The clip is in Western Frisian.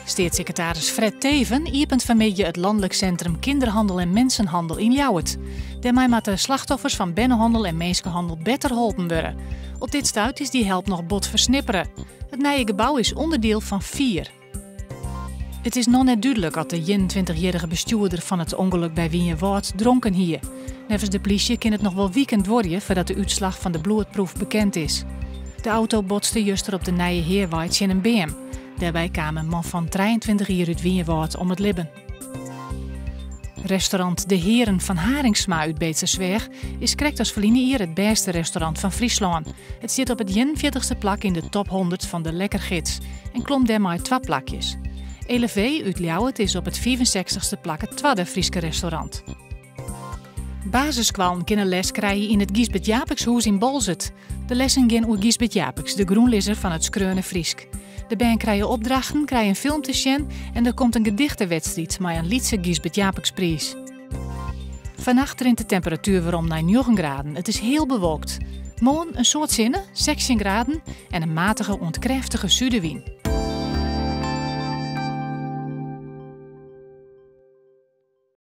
Steatssekretaris Fred Teeven iepent fanmiddei it Landelijk Centrum Kinderhandel en Mensenhandel yn Ljouwert. Dêrmei moatte slachtoffers fan bernehannel en minskehannel better holpen wurde. Op dit stuit is dy help noch bot fersnippere. It nije gebou is ûnderdiel fan Fier. It is noch net dúdlik oft de 21-jierrige bestjoerder fan it ûngelok by Wynjewâld dronken hie. Neffens de plysje kin it noch wol wiken duorje foardat de útslach fan de bloedproef bekend is. De auto botste juster op de Nije Hearwei tsjin in beam. Dêrby kaam in man fan 23 jier út Wynjewâld om it libben. Restaurant De Heeren van Harinxma út Beetstersweach is krekt as ferline jier it bêste restaurant fan Fryslân. It stiet op it 41ste plak yn de top 100 fan de Lekkergids en klom dêrmei twa plakjes. Elevé út Ljouwert is op it 65ste plak it twadde Fryske restaurant. Basisskoallen kinne les krije yn it Gysbert Japicxhûs yn Boalsert. De lessen gean oer Gysbert Japicx, de grûnlizzer fan it skreaune Frysk. De bern krije opdrachten, krije in film te sjen en der komt in gedichtewedstriid mei in lytse Gysbert Japicxpriis. Fannacht rint de temperatuer werom nei 9 graden. It is hiel bewolkt. Moarn in soad sinne, 16 graden en in matige oant krêftige sudewyn.